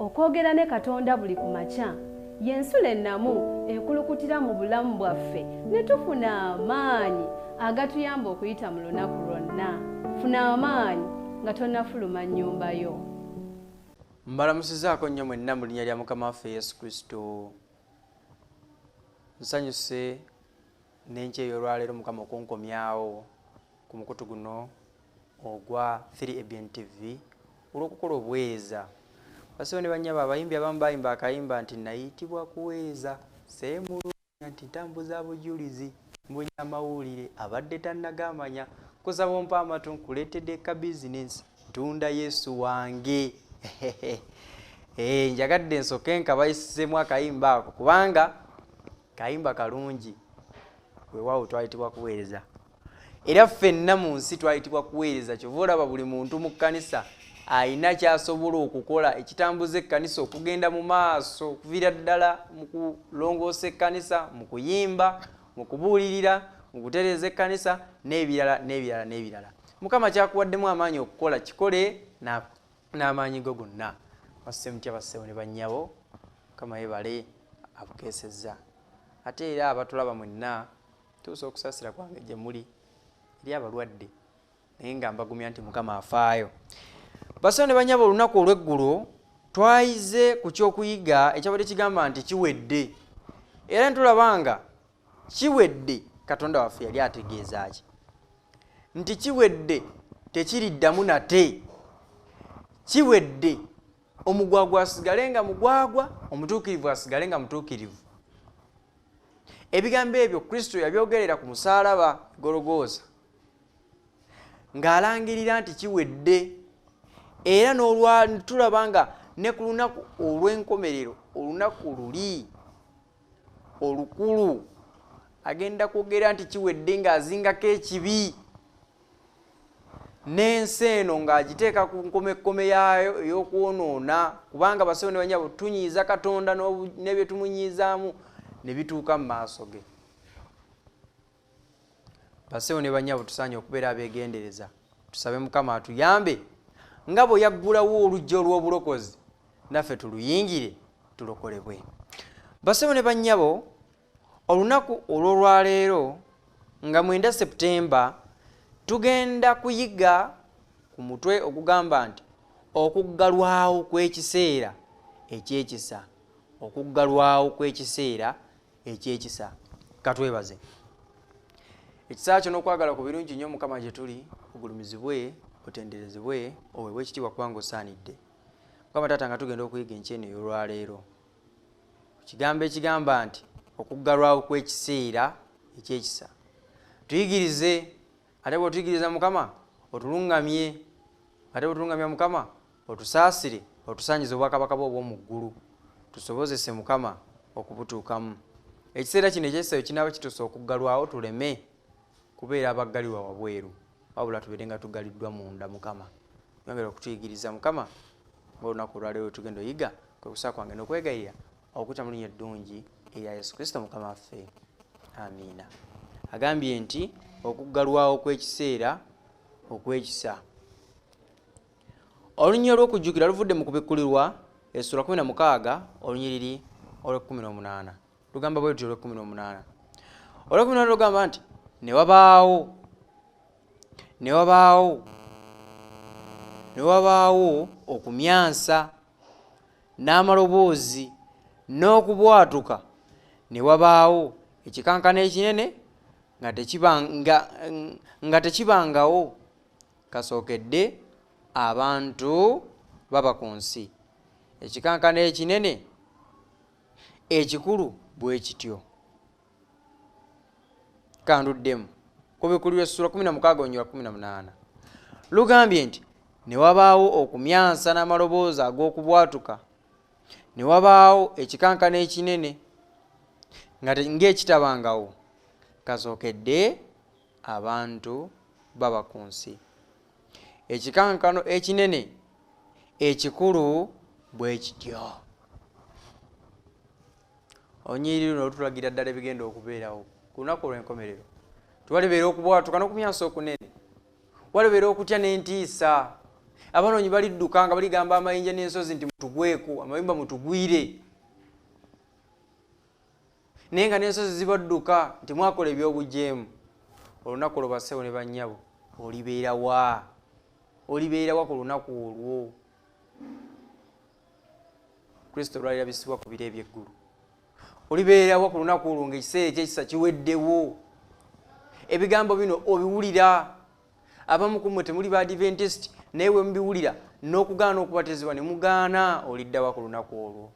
Okwogera ne Katonda buli ku makya y'ensulo ennamu ekulukutira mu bulamu bwaffe ne tufuna amaanyi agatuyamba okuyita mu lunaku lwonna. Funa amaanyi nga tonnafuluma nnyumba yo. Mbalamusizaako nnyo mwenna mu linnya lya Mukama waffe Yesu Kristo. Nsanyuse n'enkya ey'olwaleero Mukama okunkomyawo ku mukutu guno ogwa 3 ABN TV olw'okukola obuweereza. Bassebo ne bannyabo, abayimbi abamu bayimba akayimba nti nayitibwa kuweereza seemulugunya nti ntambuza bujulizi mbunya amawulire abadde tannagamanya. Nkusaba ompe amatu nkuleetedde ka bizinensi ntunda Yesu wange. Njagadde nsooke nkabayisseemu akayimba ako kubanga kayimba kalungi. Weewaawo twayitibwa kuweereza. Era ffenna mu nsi twayitibwa kuweereza. Kyova olaba buli muntu mu kkanisa ayina ky'asobola okukola ekitambuza ekkanisa okugenda mu maaso, okuviira ddala mu kulongoosa ekkanisa, mu kuyimba, mu kubuulirira, mu kutereeza ekkanisa n'ebirala n'ebirala n'ebirala. Mukama kyakuwaddemu amaanyi okukola kikole n'amaanyi go gonna. Basse mutya bassebo ne bannyabo, Mukama yeebale abukeesezza. Ate era abatulaba mwenna, tuusa okusaasira kwange gye muli eri abalwadde, naye nga mbagumya nti Mukama afaayo. Bassebo ne bannyabo, olunaku olw'eggulo twayize ku ky'okuyiga ekyabadde kigamba nti kiwedde. Era ne tulaba nga kiwedde, Katonda waffe yali ategeeza ki? Nti kiwedde tekiriddamu nate. Kiwedde omugwagwa asigale nga mugwagwa, omutuukirivu asigale nga mutuukirivu. Ebigambo ebyo Kristo yabyogerera ku musaalaba Gologoosa ng'alangirira nti kiwedde. Era n'olwa tulaba nga ne ku lunaku olw'enkomerero, olunaku luli olukulu, agenda kwogera nti kiwedde ng'azingako ekibi n'ensi eno ng'agiteeka ku nkomekkome yaayo ey'okwonoona, kubanga bassebo ne bannyabo tunyiiza Katonda n'ebyo tumunyiizaamu ne bituuka mu maaso ge. Bassebo ne bannyabo, tusaanye okubeera abeegendereza, tusabe Mukama atuyambe nga bwe yaggulawo oluggi olw'obulokozi naffe tuluyingire tulokolebwe. Bassebo ne bannyabo, olunaku olw'olwaleero nga 9 Septemba tugenda kuyiga ku mutwe ogugamba nti okuggalwawo kw'ekiseera eky'ekisa. Okuggalwawo kw'ekiseera eky'ekisa. Katwebaze. Ekisa kyo n'okwagala ku birungi nnyo Mukama gye tuli, ogulumizibwe, otenderezebwe, oweebwe ekitiibwa kubanga osaanidde. Mukama Taata, nga tugenda okuyiga enkya eno ey'olwaleero ku kigambo ekigamba nti okuggalwawo kw'ekiseera eky'ekisa. Tuyigirize, ate bw'otuyigiriza Mukama otulungamye, ate bw'otulungamya Mukama otusaasire, otusaanyize obwakabaka bwo obw'omu ggulu, tusobozese Mukama okubutuukamu. Ekiseera kino eky'ekisa bwe kinaaba kituuse okuggalwawo, tuleme kubeera abaggalirwa wabweru, wabula tubeere nga tuggaliddwa munda. Mukama yongera okutuyigiriza Mukama ng'olunaku olwaleero lwe tugenda oyiga, kwe kusaba kwange n'okwegayirira okuyita mu linnya eddungi erya Yesu Kristo Mukama waffe. Amiina. Agambye nti okuggalwawo kw'ekiseera okw'ekisa. Olunyiriri olw'okujjukira luvudde mu Kubikkulirwa essula 16 olunyiriri olw'ekkumi n'omunaana. Lugamba bwe lutyo olw'ekkumi n'omunaana. Olw'ekkumi n'omunaana lugamba nti ne wabaawo, ne wabaawo, ne wabaawo okumyansa n'amaloboozi n'okubwatuka, ne wabaawo ekikankano ekinene nga tekibangawo kasookedde abantu baba ku nsi. Ekikankano ekinene ekikulu bwe kityo. Kanduddemu Kubikkulirwa essula 16 olunyiriri 18. Lugambye nti ne wabaawo okumyansa n'amaloboozi ag'okubwatuka, ne wabaawo ekikankano ekinene ng'ekitabangawo kasookedde abantu baba ku nsi. Ekikankano ekinene ekikulu bwe kityo. Olunyiriri luno lutulagira ddala ebigenda okubeerawo ku lunaku olw'enkomerero. Tiwalibeera okubwatuka n'okumyansa okunene, walibeera okutya n'entiisa. Abanoonyi balidduka nga baligamba amayinja n'ensozi nti mutugweko, amayumba mutugwire, naye nga n'ensozi zibadduka nti mwakola ebyobujeemu. Olunaku olwo bassebo ne bannyabo, olibeera wa? Olibeera wa ku lunaku olwo Kristo lwalirabisibwa ku biro eby'eggulu? Olibeera wa ku lunaku olwo ng'ekiseera eky'ekisa kiweddewo? Ebigambo bino obiwulira. Abamu ku mmwe temuli ba Adventist, naye bwe mubiwulira n'okugaana okubatizibwa ne mugaana, olidda wa ku lunaku olwo?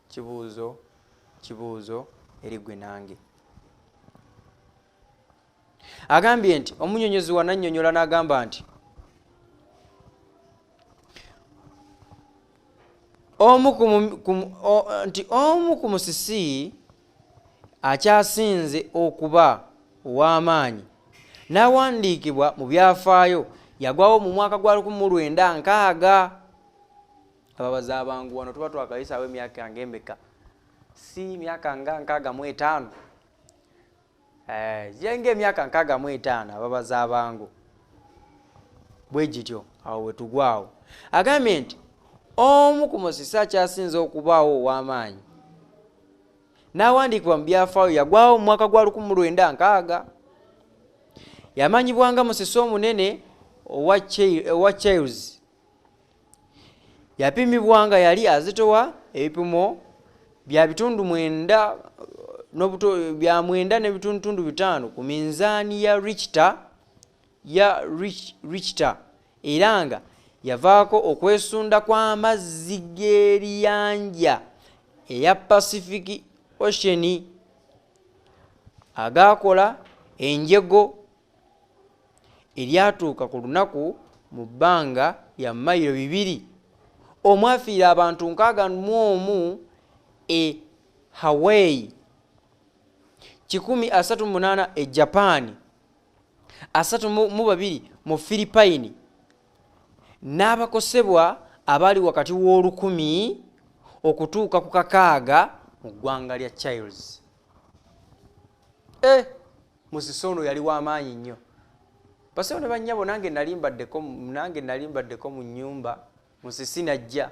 Kibuuzo, kibuuzo eri ggwe nange. Agambye nti omunyonyozi wanannyonnyola n'agamba nti omu ku musisi akyasinze okuba ow'amaanyi n'awandiikibwa mu byafaayo yagwawo mu mwaka gwa 1960. Ababazi abangu wano tuba twakayisaawo emyaka ng'emeka? Si myaka nga 65. Gye ng'emyaka 65 ababazi abangu bwe gityo awo we tugwawo. Agambye nti omu ku musisi akyasinze okubaawo ow'amaanyi n'awandiikibwa mu byafaayo yagwawo mu mwaka gwa 1960. Yamanyibwa nga musisi omunene owa Chiles. Yapimibwa nga yali azitowa ebipimo bya bitundu mwenda n'obuto, bya mwenda n'ebitundutundu bitaano ku minzaani ya Richter, ya Richter, era nga yavaako okwesunda kw'amazzi g'eriyanja eya Pacific Ocean agaakola enjego eryatuuka ku lunaku mu bbanga lya mayiro 2 omwafiira abantu 61 e Hawaii, 138 e Japan, 32 mu Philippine, n'abakosebwa abaali wakati w'olukumi okutuuka ku kakaaga mu ggwanga lya Chiles. Musisi ono yali w'amaanyi nnyo. Bassebo ne bannyabo, nange nali mbaddeko mu nnyumba, musisi najja,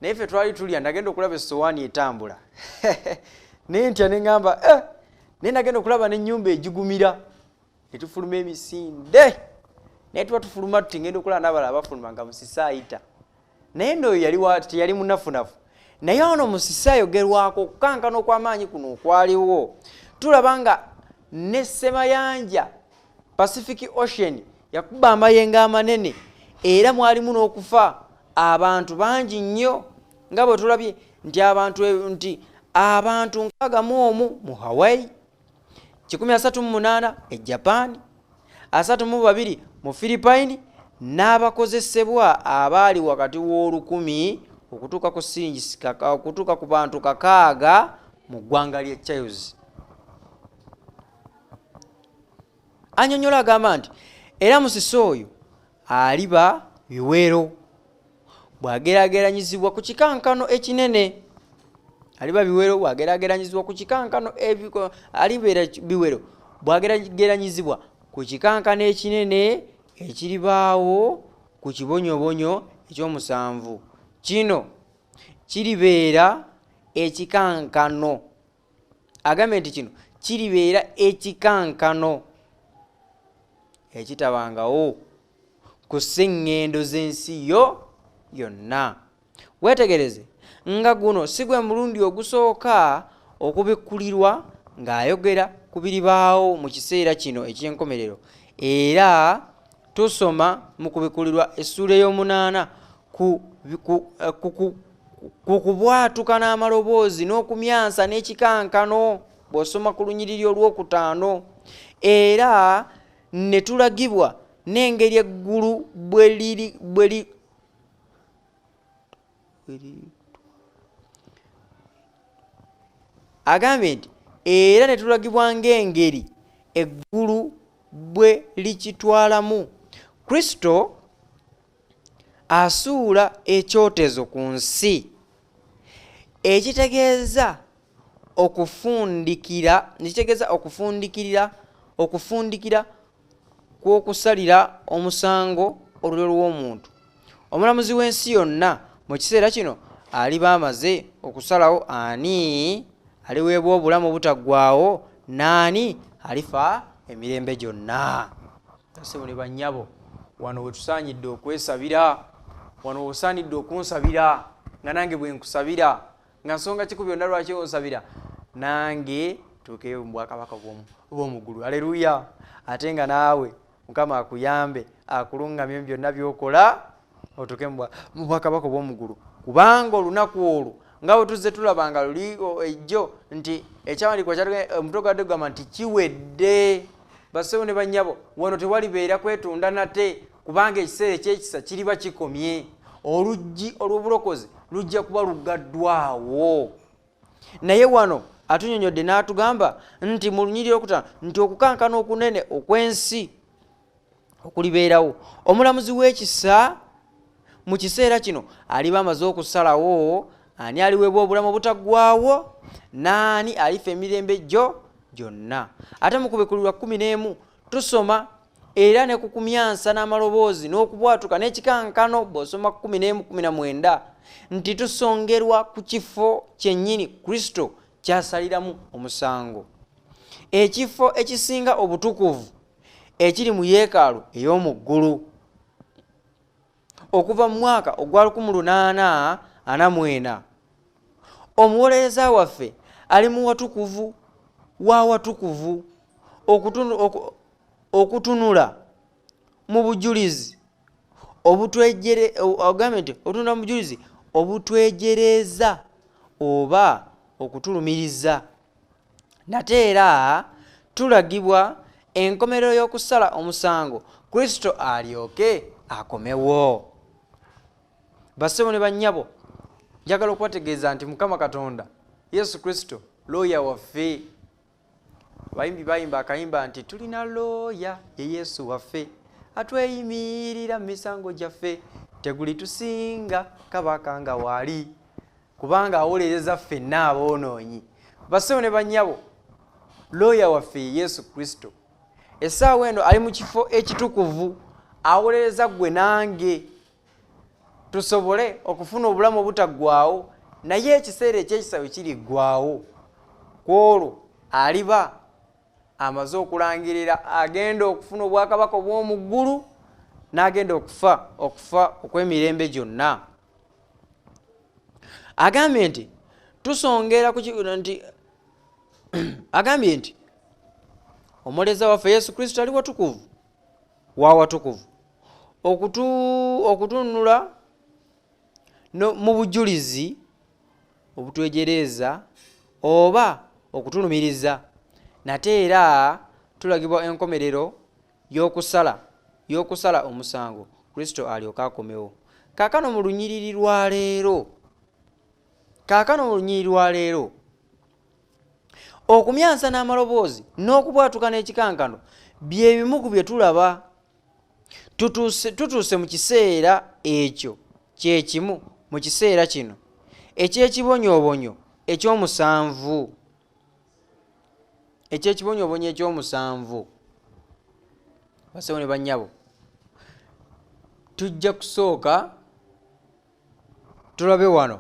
naye ffe twali tulya, nagenda okulaba essowaani etambula naye ntya ne ŋŋamba, naye nagenda okulaba n'ennyumba egigumira ne tufuluma emisinde, naye tuba tufuluma tuti ngenda okulaba n'abalala bafuluma nga musisi ayita. Naye nno oyo teyali munafunafu, naye ono musisi ayogerwako okukankana okw'amaanyi kuno okwaliwo. Tulaba nga ne Ssemayanja Pacific Ocean yakuba amayengo amanene, era mwalimu n'okufa abantu bangi nnyo, nga bwe tulabye nti abantu 61 mu Hawaii, 138 e Japan, 32 mu Philippine, n'abakozesebwa abaali wakati w'olukumi okutuuka ku siringi okutuuka ku bantu kakaaga mu ggwanga ly'e Chiles. Annyonnyola agamba nti era musisi oyo aliba biwero bw'ageraageranyizibwa ku kikankano ekinene. Aliba biwero bw'ageraageranyizibwa ku kikankano alibeera biwero bw'ageraageranyizibwa ku kikankano ekinene ekiribaawo ku kibonyobonyo eky'omusanvu. Kino kiribeera ekikankano. Agambye nti kino kiribeera ekikankano ekitabangawo ku sseŋŋendo z'ensi yo yonna. Weetegereze nga guno si gwe mulundi ogusooka okubikkulirwa ng'ayogera ku biribaawo mu kiseera kino eky'enkomerero. Era tusoma mu kubikkulirwa essuula ey'omunaana ku kubwatuka n'amaloboozi n'okumyansa n'ekikankano bw'osoma ku lunyiriri olwokutaano. Era ne tulagibwa n'engeri eggulu bwe liri, bwe li, bwe liri. Agambye nti era ne tulagibwa ng'engeri eggulu bwe likitwalamu. Kristo asuula ekyotezo ku nsi, ekitegeeza okufundikira, ekitegeeza okufundikirira, okufundikira kw'okusalira omusango olulyo lw'omuntu. Omulamuzi w'ensi yonna mu kiseera kino aliba amaze okusalawo ani aliweebwa obulamu obutaggwaawo n'ani alifa emirembe gyonna. Bassebo ne bannyabo, wano we tusaanidde okwesabira, wano w'osaanidde okunsabira nga nange bwe nkusabira, nga nsonga ki ku byonna lwaki onsabira nange tuukeyo mu bwakabaka obw'omu ggulu. Aleluya! Ate nga naawe Mukama akuyambe, akulungamye mu byonna by'okola otuuke mu bwakabaka obw'omu ggulu, kubanga olunaku olwo nga bwe tuzze tulaba nga luli ejjo nti ekyawandiikibwa kyatugambye, omutwe gwadde gugamba nti kiwedde. Bassebo ne bannyabo, wano tewalibeera kwetunda nate, kubanga ekiseera eky'ekisa kiriba kikomye. Oluggi olw'obulokozi lujja kuba luggaddwawo. Naye wano atunyonyodde n'atugamba nti mu lunyiriri olwokutaano nti okukankana okunene okw'ensi okulibeerawo, omulamuzi w'ekisa mu kiseera kino aliba amaze okusalawo ani aliweebwa obulamu obutaggwaawo n'ani alifa emirembe gyo gyonna. Ate mu Kubikkulirwa 11 tusoma era ne ku kumyansa n'amaloboozi n'okubwatuka n'ekikankano, bw'osoma 11:19, nti tusongerwa ku kifo kyennyini Kristo ky'asaliramu omusango, ekifo ekisinga obutukuvu ekiri mu yeekaalu ey'omu ggulu, okuva mu mwaka ogwa 1844. Omuwolereza waffe ali mu watukuvu wa watukuvu, okutunula mu bujulizi obutwejere, ogambye nti okutunula mu bujulizi obutwejereeza oba okutulumiriza. Nate era tulagibwa enkomerero y'okusala omusango, Kristo alyoke akomewo. Bassebo ne bannyabo, njagala okubategeeza nti Mukama Katonda Yesu Kristo looya waffe. Abayimbi bayimba akayimba nti tulina looya ye Yesu waffe, atweyimirira mu misango gyaffe, tegulitusinga kabaka nga waali, kubanga awolereza ffenna aboonoonyi. Bassebo ne bannyabo, looya waffe ye Yesu Kristo. Essaawa eno ali mu kifo ekitukuvu, awolereza ggwe nange tusobole okufuna obulamu obutaggwaawo, naye ekiseera eky'ekisa bwe kiriggwaawo, ku olwo aliba amaze okulangirira agenda okufuna obwakabaka obw'omu ggulu n'agenda okufa okufa okw'emirembe gyonna. Agambye nti tusongera ku nti agambye nti omuleza waffe Yesu Kristo ali watukuvu wa watukuvu, okutunula mu bujulizi obutwejereeza oba okutulumiriza. Nate era tulagibwa enkomerero y'okusala omusango, Kristo alyoke akomewo. Kaakano mu lunyiriri lwa leero, kaakano mu lunyiriri lwa leero, okumyansa n'amaloboozi n'okubwatuka n'ekikankano bye bimu ku bye tulaba. Tutuuse mu kiseera ekyo kye kimu mu kiseera kino eky'ekibonyoobonyo eky'omusanvu. Eky'ekibonyoobonyo eky'omusanvu. Bassebo ne bannyabo, tujja kusooka tulabe wano.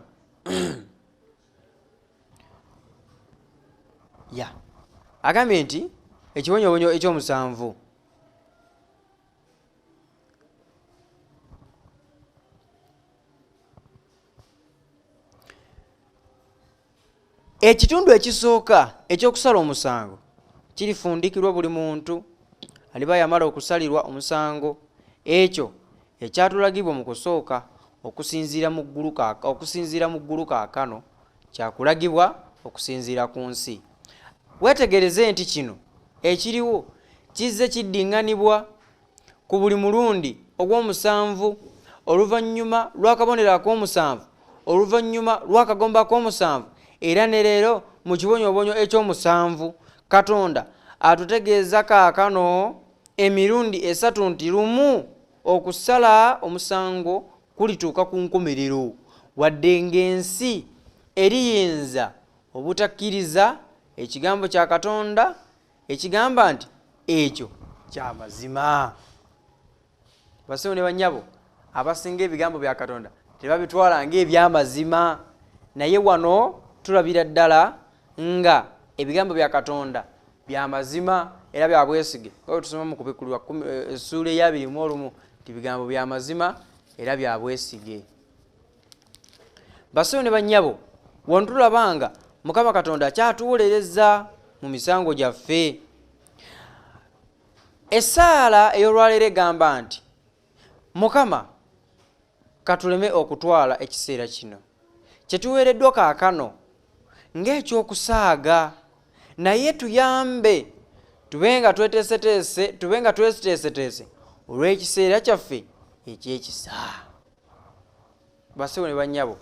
Ya, agambye nti ekibonyoobonyo eky'omusanvu ekitundu ekisooka eky'okusala omusango kirifundikirwa buli muntu aliba yamala okusalirwa omusango, ekyo ekyatulagibwa mu kusooka okusinziira mu ggulu okusinziira mu ggulu kaakano kyakulagibwa okusinziira ku nsi. Weetegereze nti kino ekiriwo kizze kiddiŋŋanibwa ku buli mulundi ogw'omusanvu, oluvannyuma lw'akabonero ak'omusanvu, oluvannyuma lw'akagombe ak'omusanvu, era ne leero mu kibonyoobonyo eky'omusanvu. Katonda atutegeeza kaakano emirundi esatu nti lumu okusala omusango kulituuka ku nkomerero, wadde ng'ensi eriyinza obutakkiriza ekigambo kya Katonda ekigamba nti ekyo kya mazima. Bassebo ne bannyabo, Abasinga ebigambo bya Katonda tebabitwala ng'ebyamazima, naye wano tulabira ddala nga ebigambo bya Katonda byamazima era bya bwesige. Nga bwe tusoma mu Kubikkulirwa essuula eya 21 nti bigambo bya mazima era bya bwesige. Bassebo ne bannyabo, wano tulaba nga Mukama Katonda akyatuwolereza mu misango gyaffe. Essaala ey'olwaleero egamba nti, Mukama, katuleme okutwala ekiseera kino kye tuweereddwa kaakano ng'ekyokusaaga, naye tuyambe tube nga tweteeseteese, tube nga tweteeseteese olw'ekiseera kyaffe eky'ekisa. Bassebo ne bannyabo,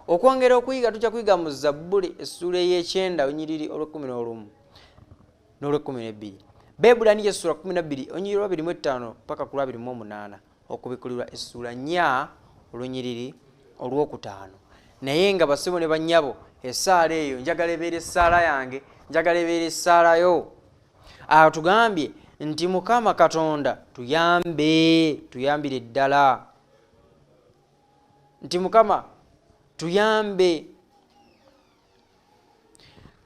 okwongera okuyiga tujja kuyiga mu Zabbuli essuula ey'ekyenda olunyiriri olw'ekkumi n'olumu n'olw'ekkumi n'ebbiri, Baebbulaniya essuula 12 olunyiriri olwa 25 paka ku lwa 28, Okubikkulirwa essuula 4 olunyiriri olwokutaano. Naye nga bassebo ne bannyabo, essaala eyo njagala ebeera essaala yange, njagala ebeera essaala yo. Atugambye nti Mukama Katonda tuyambe, tuyambire ddala, nti Mukama tuyambe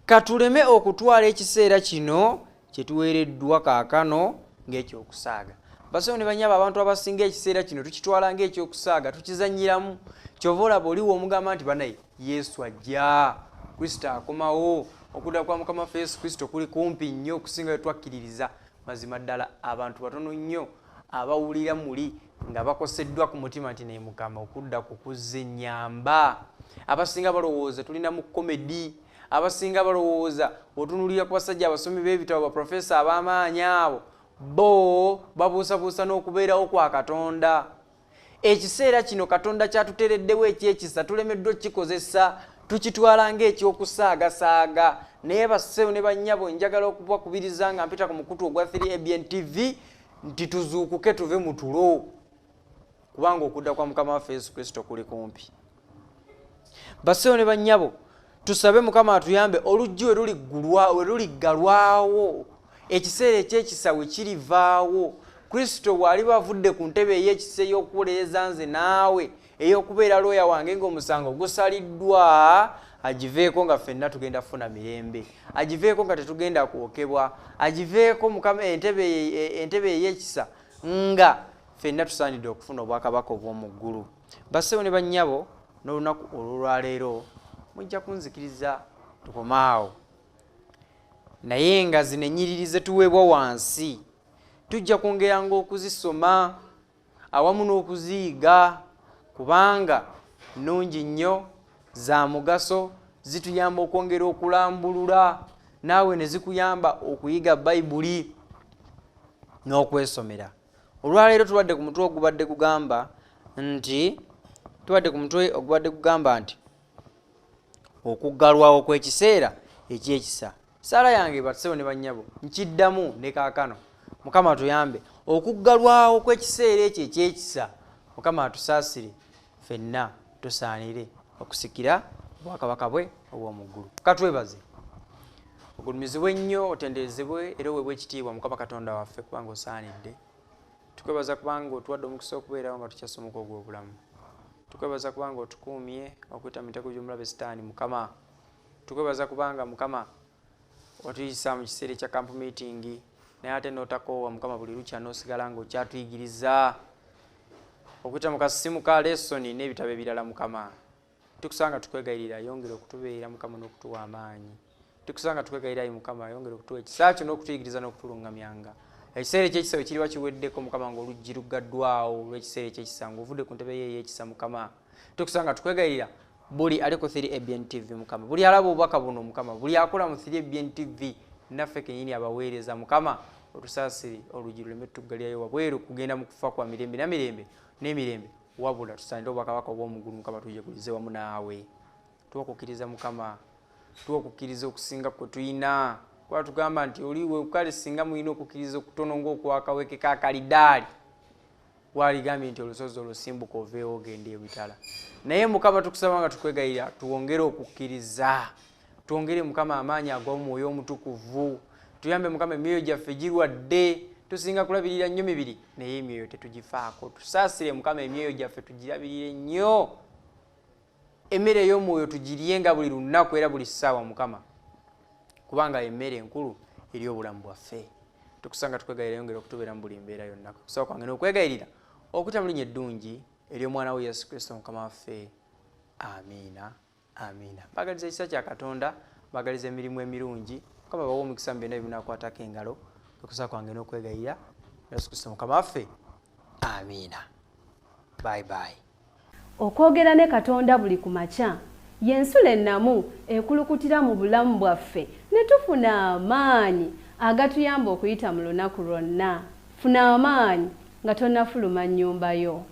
katuleme okutwala ekiseera kino kye tuweereddwa kaakano ng'ekyokusaaga. Bassebo ne bannyabo, abantu abasinga ekiseera kino tukitwala ng'ekyokusaaga, tukizannyiramu. Kyova olaba oliwo omugamba nti banaye Yesu ajja, Kristo akomawo, okudda kwa Mukama waffe Yesu Kristo kuli kumpi nnyo okusinga bwe twakkiririza. Mazima ddala abantu batono nnyo abawulira muli nga bakoseddwa ku mutima nti naye Mukama okudda kukuzza ennyamba. Abasinga balowooza tulina mu comedy. Abasinga balowooza otunuulira ku basajja abasomi b'ebitabo, baprofesa ab'amaanyi, abo bo babuusabuusa n'okubeerawo kwa Katonda. Ekiseera kino Katonda kyatuteereddewo ekyekisa tulemeddwa okukikozesa, tukitwala ng'ekyokusaagasaaga. Naye bassebo ne bannyabo, njagala okubakubiriza nga mpita ku mukutu ogwa 3 ABN TV nti tuzuukuke tuve mu tulo, kubanga okudda kwa Mukama waffe Yesu Kristo kuli kumpi. Bassebo ne bannyabo, tusabe Mukama atuyambe oluggi we luliggulwa, we luliggalwawo, ekiseera ekyekisa we kirivaawo, Kristo bw'aliba avudde ku ntebe ey'ekisa ey'okuwolereza nze naawe, ey'okubeera looya wange ng'omusango gusaliddwa, agiveeko nga ffenna tugenda kufuna mirembe, agiveeko nga tetugenda kwokebwa, agiveeko Mukama entebe ey'ekisa nga ffenna tusaanidde okufuna obwakabaka obw'omu ggulu. Bassebo ne bannyabo, n'olunaku olw'olwaleero mujja kunzikiriza tukomaawo, naye nga zino ennyiriri ze tuweebwa wansi tujja kwongeranga okuzisoma awamu n'okuziyiga, kubanga nnungi nnyo, za mugaso, zituyamba okwongera okulambulula naawe ne zikuyamba okuyiga Bayibuli n'okwesomera. Olwaleero tubadde ku mutwe ogubadde gugamba nti, tubadde ku mutwe ogubadde gugamba nti okuggalwawo kw'ekiseera ekyekisa. Saala yange, bassebo ne bannyabo, nkiddamu ne kaakano, Mukama atuyambe okuggalwawo kw'ekiseera ekyo ekyekisa. Mukama atusaasire ffenna tusaanire okusikira obwakabaka bwe obw'omu ggulu. Katwebaze, ogulumizibwe nnyo, otenderezebwe era oweebwe ekitiibwa, Mukama Katonda waffe, kubanga osaanidde. Tukwebaza kubanga otuwadde omukisa okubeerawo nga tukyasomoka ogw'obulamu. Tukwebaza kubanga otukuumye okuyita mu mitego gy'omulabe Sitaani. Mukama, tukwebaza kubanga, Mukama, watuyisa mu kiseera ekya camp meeting, naye ate n'otakoowa, Mukama, buli lukya n'osigala ng'okyatuyigiriza okuyita mu kasimu ka lesson n'ebitabo ebirala. Mukama, tukusanga tukwegayirira, yongera okutubeera, Mukama, n'okutuwa amaanyi. Tukusanga tukwegayirira, ayi Mukama, yongera okutuwa ekisa kyo n'okutuyigiriza n'okutuluŋŋamyanga. Ekiseera ekyekisa bwe kiriba kiweddeko, Mukama, ng'oluggi luggaddwawo olw'ekiseera ekyekisa, ng'ovudde ku ntebe ye ey'ekisa, Mukama, tukusanga tukwegayirira, buli ali ku 3 ABN TV, Mukama, buli alaba obubaka buno, Mukama, buli akola mu 3 ABN TV, naffe kenyini abaweereza, Mukama, otusaasire oluggi luleme tutuggalirayo wabweru kugenda mu kufa kwa mirembe na mirembe n'emirembe, wabula tusaanire obwakabaka obw'omu ggulu, Mukama, tujegulize wamu naawe. Tuwa okukkiriza, Mukama, tuwa okukkiriza okusinga kwe tuyina, kuba tugamba nti oli kale singa mulina okukkiriza okutono ng'okwakaweke ka kalidaali, waligambye nti olusozi olusimbuka oveewo ogenda ebitala. Naye Mukama, tukusaba nga tukwegayirira, tuwongere okukkiriza, twongere, Mukama, amaanyi ag'omwoyo Omutukuvu. Tuyambe, Mukama, emyoyo gyaffe girwadde. Tusinga kulabirira nnyo mibiri, naye emyoyo tetugifaako. Tusaasire Mukama, emyoyo gyaffe tugirabirire nnyo. Emmere ey'omwoyo tugiryenga buli lunaku era buli ssaawa, Mukama, kubanga emmere enkulu eri obulamu bwaffe. Tukusanga tukwegayirira, yongera okutubeera mu buli mbeera yonna. Kusaba kwange n'okwegayirira okuyita mu linnya eddungi ery'omwana we Yesu Kristo Mukama waffe. Amiina, amiina. Mbagaliza ekisa kya Katonda, mbagaliza emirimu emirungi. Mukama bawa omukisa mu byonna byemunakwatako engalo. Okusaba kwange n'okwegayirira Yesu Kristo Mukama waffe. Amiina. Bye bye. Okwogera ne Katonda buli ku makya y'ensulo ennamu ekulukutira mu bulamu bwaffe ne tufuna amaanyi agatuyamba okuyita mu lunaku lwonna. Funa amaanyi nga tonnafuluma nnyumba yo.